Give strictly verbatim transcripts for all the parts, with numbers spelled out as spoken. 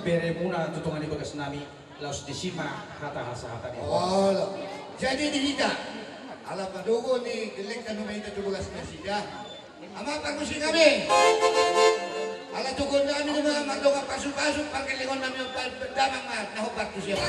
Beremuna tu tonga ni bagas nami, laos disi ma hata hasahatan i. Olo. Jadi di hita, ala padogo ni gellengta nunga hita tu bagas nasida. Ama parmusik nami. Ala tugon nami nunga mardongan pasupasu, pargellengon nami on, damang ma na hombar tu siap.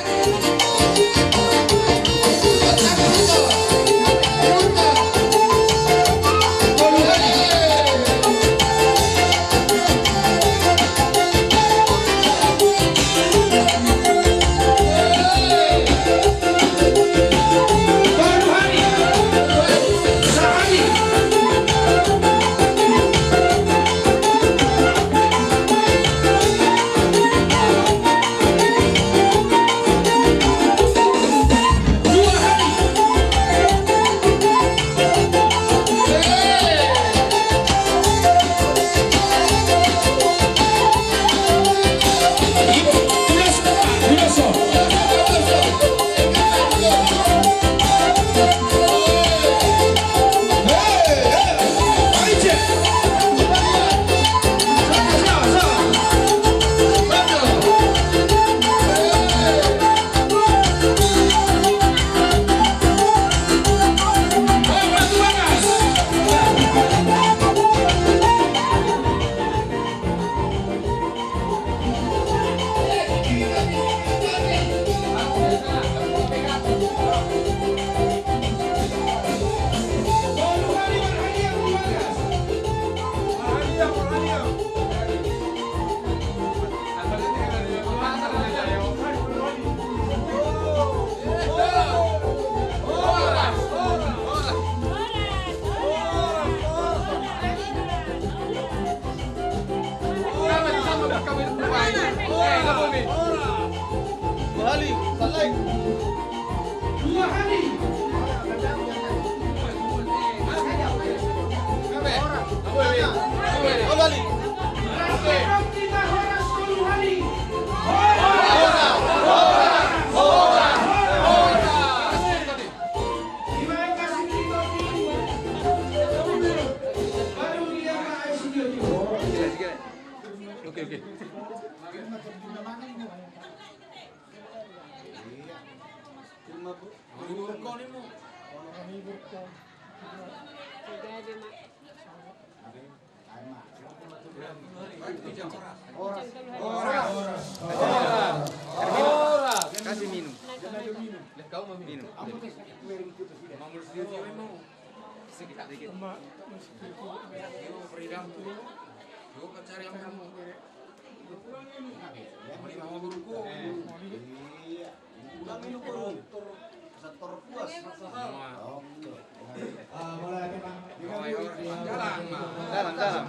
Oke, oke. Horas. Horas. Horas. Kasih minum. Minum. Dalam, dalam.